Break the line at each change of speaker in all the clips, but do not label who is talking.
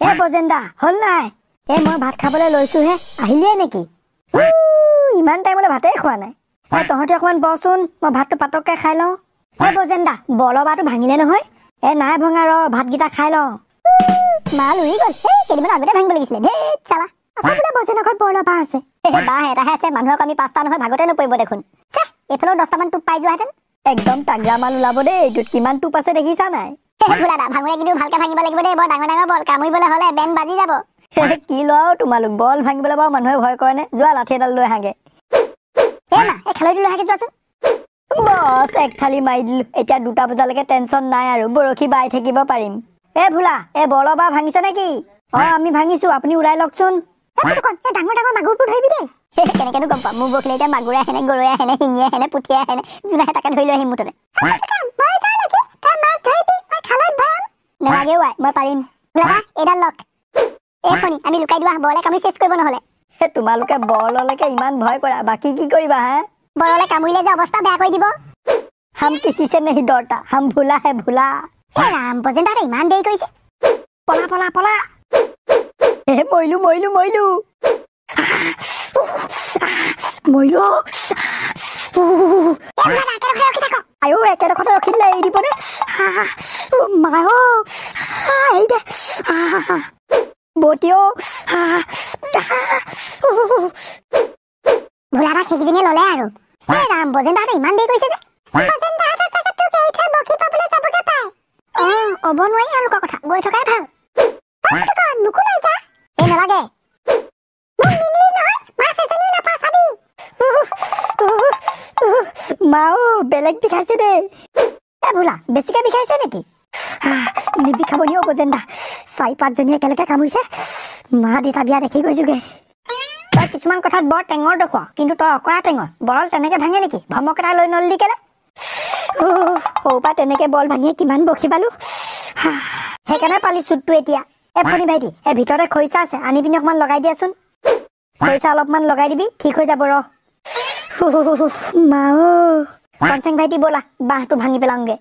এ বজেন্দা হ'ল নাই? এ মই ভাত খাবলৈ লৈছোহে, আহিলিয়ে নেকি? ইমান টাইমলৈ ভাতেই খোৱা নাই। এ তহঁতি অকণমান বহচোন, মই ভাতটো পাতককৈ খাই লওঁ। এ বজেন্দা, বৰবাটো ভাঙিলে নহয়? এ নাই ভঙা, ৰ ভাতকেইটা খাই লওঁ। মাল উৰি গ'ল। এই কেইদিনমান আগতে ভাঙিব লাগিছিলে। ধেত চালা, আকৌ বোলে বজেনৰ ঘৰত বৰলবা আছে। বাঁহ এটাহে আছে, মানুহক আমি পাঁচটা নহয় ভাগতে নপৰিব দেখোন। এইফালেও 10টামান টোপ পাই যোৱাহেঁতেন। একদম তাগৰা মাল ওলাব দেই। এইটোত কিমান টোপ আছে দেখিছা নাই? ভোলাদা, ভাঙোৰে কিন্তু ভালকে ভাঙিব লাগিব দেই। বৰ ডাঙৰ ডাঙৰ বল, কামুৰিবলৈ হ'লে বেন বাজি যাব। কি লোৱা তোমালোক, বল ভাঙিবলৈ বাৰু মানুহে ভয় কৰে নে? যোৱা লাঠি এডাল লৈ আহাগে। এ মা, এই খালৈটো লৈ আহাগে যোৱাচোন। বছ, এক থালি মাৰি দিলো। এতিয়া 2টা বজালৈকে টেনচন নাই আৰু, বৰশী বাই থাকিব পাৰিম। এ ভোলা, এ বৰলৰ ভাঙিছ নেকি? অ আমি ভাঙিছো, আপুনি ওলাই লওকচোন। ডাঙৰ ডাঙৰ মাগুৰবোৰ ধৰিবি দেই। কেনেকেনো গম পাম? মোৰ বৰশীলে এতিয়া মাগুৰে আহেনে, গৰৈ আহেনে, শিঙিয়ে আহেনে, পুঠিয়ে আহেনে, যোন আহে তাকে ধৰি লৈ আহিম মুঠতে। নালাগে ৱাই, মই পাৰিম। এইডাল লওক। এই ফণি, আমি লুকাই দিওঁ, বৰলে কামুৰি চেচ কৰিব নহ'লে। তোমালোকে বৰললৈকে ইমান ভয় কৰা, বাকী কি কৰিবা হা? বৰলে কামুৰিলে যে অৱস্থা বেয়া কৰি দিব। হাম কিচি চে নেহি ডৰতা, হাম ভোলা হে ভোলা। এ ৰাম, বজেন্দাহঁতে ইমান দেৰি কৰিছে। পলা পলা পলা। এ মৰিলো মৰিলো মৰিলো মৰিলো। আয়ো, একেডোখৰতে ৰখি দিলে এৰি দিবনে? মা এই দে বৌতি অ। ভোলাদাক সেইকেইজনীয়ে ল'লে আৰু। এই ৰাম, বজেন্দাহঁতে ইমান দেৰি কৰিছে যে। অ ক'ব নোৱাৰি এওঁলোকৰ কথা, গৈ থকাই ভাল। মোকো লৈ যা। এই নালাগে। মাও বেলেগ বিষাইছে দেই। এ ভোলা, বেছিকে বিষাইছে নেকি? নিবিখাব নিও বজেন্দা, 4 5জনী একেলগে কামুৰিছে। মা দেউতা বিয়া দেখি গৈছোগে। তই কিছুমান কথাত বৰ টেঙৰ দেখুৱা, কিন্তু তই অকৰা টেঙৰ। বৰল তেনেকে ভাঙে নেকি? ভমক এটা লৈ নললি কেলে? সৰুৰ পৰা তেনেকে বল ভাঙিয়ে কিমান বসি পালো, সেইকাৰণে পালি চুটটো এতিয়া। এ ফণি ভাইটি, এই ভিতৰতে খৰিচা আছে, আনি পিনি অকণমান লগাই দিয়াচোন। খৰিচা অলপমান লগাই দিবি, ঠিক হৈ যাব। ৰ মা কনচেং ভাইটি, ব'লা বাঁহটো ভাঙি পেলাওঁগে।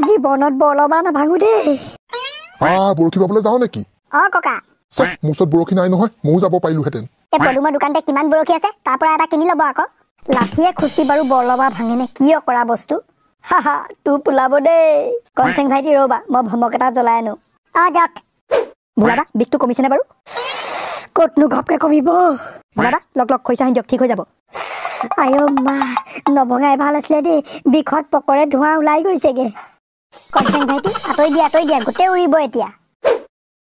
জীৱনত বলবা নাভাঙো দেই।
বৰশী বাবলৈ যাওঁ নেকি?
অ ককা।
মোৰ ওচৰত বৰশী নাই নহয়, ময়ো যাব পাৰিলোহেঁতেন।
এই পদুমৰ দোকানতে কিমান বৰশী আছে, তাৰ পৰা এটা কিনি ল'ব আকৌ। লাঠিয়ে খুচি বাৰু বৰলবা ভাঙেনে? কি অকৰা বস্তু। হাহা, টোপ ওলাব দেই। কনচেং ভাইটি ৰ'বা, মই ভমক এটা জ্বলাই আনো। অ যাওক। ভোলাদা, বিষটো কমিছেনে বাৰু? ক'তনো ঘপকে কমিব। ভোলাদা লগ লগ খৰিচা দিয়ক, ঠিক হৈ যাব। আয় মা, নভঙাই ভাল আছিলে দেই, বিষত পকৰে ধোঁৱা ওলাই গৈছেগে। কনচেং ভাইটি আঁতৰি দিয়া, আঁতৰি দিয়া, গোটেই উৰিব এতিয়া।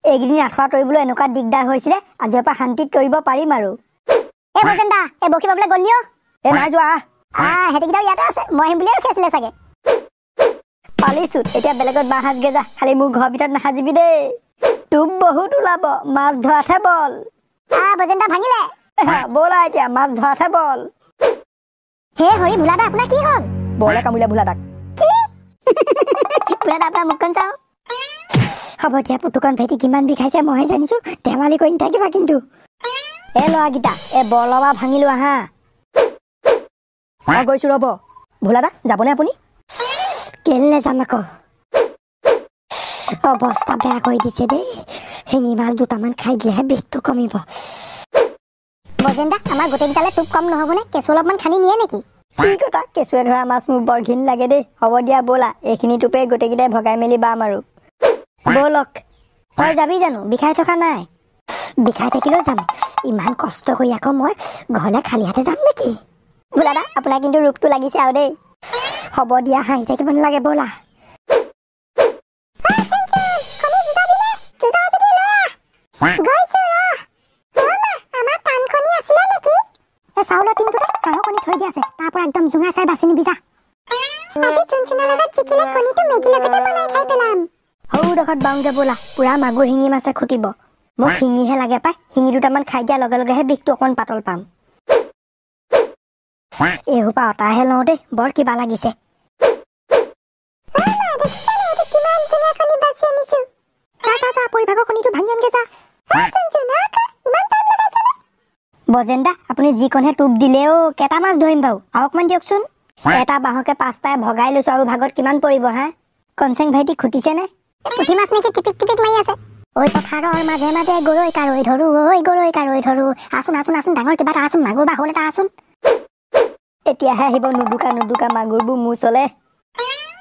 এইকেইদিন আঁঠুৱা তৰিবলৈ এনেকুৱা দিগদাৰ হৈছিলে, আজিৰ পৰা শান্তিত তৰিব পাৰিম আৰু। এ বজেন্দা, এই বৰশী বাবলৈ গ'ল নি? এ নাই যোৱা। সিহঁতিকেইটাও ইয়াতে আছে, মই আহিম বুলিয়ে ৰখি আছিলে চাগে। পালিছো, এতিয়া বেলেগত বাঁহ সাজগে যা, খালি মোৰ ঘৰৰ ভিতৰত নাসাজিবি দেই। টোপ বহুত ওলাব, মাছ ধৰাতহে বল। বজেন্দা ভাঙিলে। ব'লা এতিয়া মাছ ধৰাতহে বল। হে হৰি, ভোলাদা আপোনাৰ কি হ'ল? বলে কামুৰিলে ভোলাদাক। কি? ভোলাদা আপোনাৰ মুখখন চাওঁ। হ'ব দিয়া পুতুকন ভাইটি, কিমান বিষাইছে মইহে জানিছো, ধেমালি কৰি নাথাকিবা কিন্তু। এ ল'ৰাকেইটা, এই বৰলবা ভাঙিলো আহা। অ গৈছো ৰ'ব। ভোলাদা যাবনে আপুনি? কেলে যাম আকৌ, অৱস্থা বেয়া কৰি দিছে দেই। শিঙি মাছ 2টামান খাই দিলেহে বিষটো কমিব। বজেন্দা, আমাৰ গোটেইকেইটালে টোপ কম নহ'বনে? কেঁচু অলপমান খানি নিয়ে নেকি? কি কথা, কেঁচুৱে ধৰা মাছ মোৰ বৰ ঘিণ লাগে দেই। হ'ব দিয়া ব'লা, এইখিনি টোপে গোটেইকেইটাই ভগাই মেলি বাম আৰু। ব'লক। তই যাবি জানো? বিষাই থকা নাই? বিষাই থাকিলেও যাম। ইমান কষ্ট কৰি আকৌ মই ঘৰলৈ খালী হাতে যাম নেকি? ভোলাদা, আপোনাৰ কিন্তু ৰূপটো লাগিছে আৰু দেই। হ'ব দিয়া, হাঁহি থাকিব নালাগে, ব'লা। চাউলৰ টিনটোতে হাঁহৰ কণী থৈ দিয়া আছে, তাৰ পৰা একদম জোঙা চাই বাছি নিবি যা। সৰুডোখৰত বাওঁগে ব'লা, পুৰা মাগুৰ শিঙি মাছে খুটিব। মোক শিঙিহে লাগে পাই, শিঙি 2টামান খাই দিয়াৰ লগে লগেহে বিষটো অকণ পাতল পাম। এইসোপা অতাহে লওঁ দেই, বৰ কিবা লাগিছে। পৰিভাগৰ কণীটো ভাঙি আনগে যা। বজেন্দা, আপুনি যিকণহে টোপ দিলেও কেইটা মাছ ধৰিম বাৰু? আৰু অকণমান দিয়কচোন। এটা বাঁহকে 5টাই ভগাই লৈছো, আৰু ভাগত কিমান পৰিব হা? কনচেং ভাইটি খুটিছেনে? পুঠি মাছ নেকি টিপিক টিপিক মাৰি আছে। ঐ পথাৰৰ মাজে মাজে গৰৈ কাৰৈ ধৰো, ঐ গৰৈ কাৰৈ ধৰো। আচোন আচোন আচোন, ডাঙৰ কিবা এটা আচোন, মাগুৰ বা শ'ল এটা আচোন। এতিয়াহে আহিব নুদুকা নুদুকা মাগুৰবোৰ মোৰ চলে।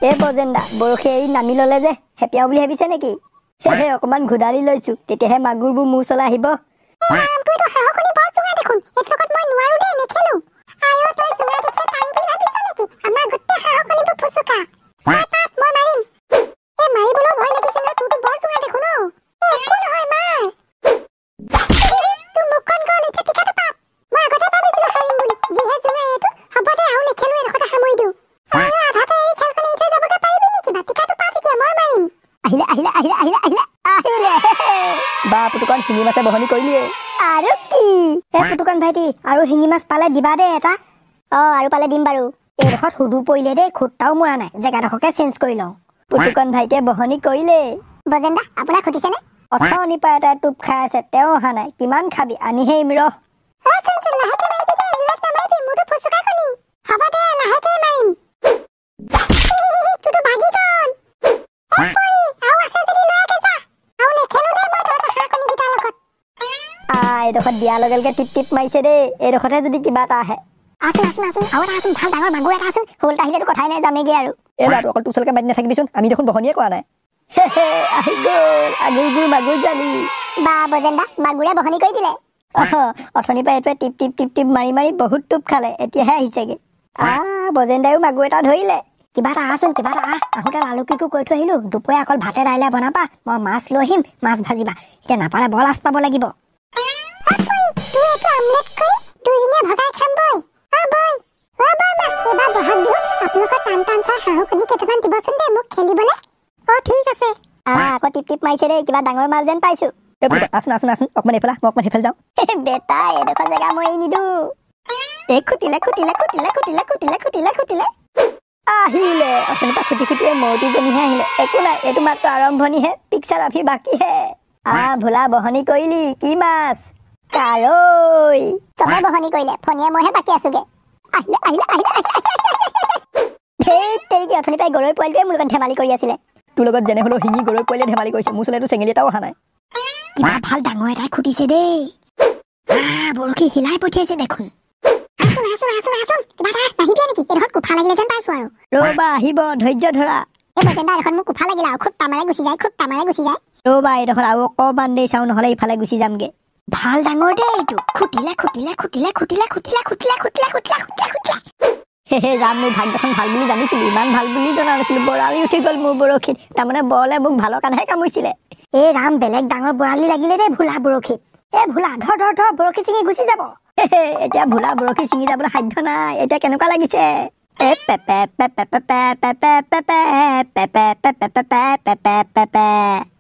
এই বজেন্দা বৰশী এৰি নামি ললে যে, হেপিয়াও বুলি ভাবিছে নেকি? সেয়ে অকণমান ঘুদালি লৈছো, তেতিয়াহে মাগুৰবোৰ মোৰ ওচৰলৈ আহিব। আহিলে আহিলে আহিলে আহিলে আহিলে আহিলে।
বা পুতুকন, শিঙি মাছে বহনি কৰিলিয়ে
আৰু কি? এ পুতুকন ভাইটি, আৰু শিঙি মাছ পালে দিবা দেই এটা। অ আৰু পালে দিম বাৰু। এইডোখৰত সুদো পৰিলে দেই, খুটাও মৰা নাই, জেগাডোখৰকে চেঞ্জ কৰি লওঁ।
পুতুকন ভাইটিয়ে বহনি কৰিলে।
বজেন্দা, আপোনাক খুটিছেনে?
অথনিৰ পৰা এটা টোপ খাই আছে, তেওঁ অহা নাই। কিমান খাবি, আনিহে এৰিম ৰহ। এইডোখৰত দিয়াৰ লগে লগে টিপ টিপ মাৰিছে দেই, এইডোখৰতে যদি কিবা এটা আহে।
আচোন আচোন আচোন, আৰু এটা আচোন, ভাল ডাঙৰ মাগুৰ এটা আচোন। শ'ল এটা আহিলেতো কথাই নাই, যামেগৈ আৰু।
এই ল'ৰাটো অকল তোৰ ওচৰলৈকে মাতি নাথাকিবিচোন, আমি দেখোন বহনিয়ে কৰা নাই।
আহি গ'ল আগুৰ মাগুৰ জালি। বা বজেন্দা, মাগুৰে বহনি কৰি দিলে।
অথনিৰ পৰা এইটোৱে টিপ টিপ টিপ টিপ মাৰি মাৰি বহুত টোপ খালে, এতিয়াহে আহিছেগে। আহ, বজেন্দায়ো মাগুৰ এটা ধৰিলে।
কিবা এটা আহচোন, কিবা এটা আহ। আহোঁতে লালুকিকো কৈ থৈ আহিলো, দুপৰীয়া অকল ভাতে দাইলে বনাবা, মই মাছ লৈ আহিম, মাছ ভাজিবা। এতিয়া নাপালে বৰ লাজ পাব লাগিব।
আকৌ টিপ টিপ মাৰিছে দেই, কিবা ডাঙৰ মাছ যেন পাইছো। আচোন আচোন আচোন, অকণমান এইফালে, মই অকণমান সেইফালে যাওঁ।
বেটা, এইডোখৰ জেগা মই এৰি নিদিওঁ।
এই খুটিলে খুটিলে খুটিলে খুটিলে খুটিলে খুটিলে খুটিলে আহিলে। অথনিৰ পৰা খুটি খুটিয়ে মূৰ্তিজনীহে আহিলে। একো নাই, এইটো মাত্ৰ আৰম্ভণিহে, পিকচাৰ আভি বাকীহে। আহ ভোলা, বহনি কৰিলি কি মাছ? কাৰৈ।
চবে বহনি কৰিলে, ফণীয়ে মইহে বাকী আছোগে।
আহিলে আহিলে আহিলে আহিলে। ধেই তেৰিকি, অথনি পাই গৰৈ পোৱালিটোৱে মোৰ লগত ধেমালি কৰি আছিলে। তোৰ লগত যেনে হ'লেও শিঙি গৰৈ পোৱালিয়ে ধেমালি কৰিছে, মোৰ ওচৰলৈতো চেঙেলী এটাও অহা নাই।
কিবা ভাল ডাঙৰ এটাই খুটিছে দেই। বৰশী হিলাই পঠিয়াইছে দেখোন। আচোন আচোন আচোন আচোন, কিবা এটা নাহিবি নেকি? এইডোখৰত কোফা লাগিলে যেন পাইছো আৰু।
ৰ'বা, আহিব, ধৈৰ্য ধৰা।
এই বজেন্দা, এইডোখৰত মোক কোফা লাগিলে আৰু, খুব তামাৰে গুচি যায়, খুব তামাৰে গুচি যায়।
ৰ'বা, এইডোখৰত আৰু অকণমান দেৰি চাওঁ, নহ'লে ইফালে গুচি যামগে।
ভাল ডাঙৰ দেই এইটো। খুটিলে খুটিলে খুটিলে খুটিলে খুটিলে খুটিলে খুটিলে খুটিলে খুটিলে খুটিলে।
হে ৰাম, মোৰ ভাগ্যখন ভাল বুলি জানিছিলো, ইমান ভাল বুলি জনা নাছিলো। বৰালি উঠি গ'ল মোৰ বৰশীত, তাৰমানে বৰলে মোক ভালৰ কাৰণেহে কামুৰিছিলে।
এই ৰাম, বেলেগ ডাঙৰ বৰালি লাগিলে দেই ভোলা বৰশীত।
এ ভোলা, ধৰ ধৰ ধৰ, বৰশী ছিঙি গুচি যাব। এতিয়া ভোলা বৰশী ছিঙি যাবলৈ সাধ্য নাই। এতিয়া কেনেকুৱা লাগিছে? এ পে পে পে পে পে পে পে পে পে পে পে পে পে পে পে পে পে পে।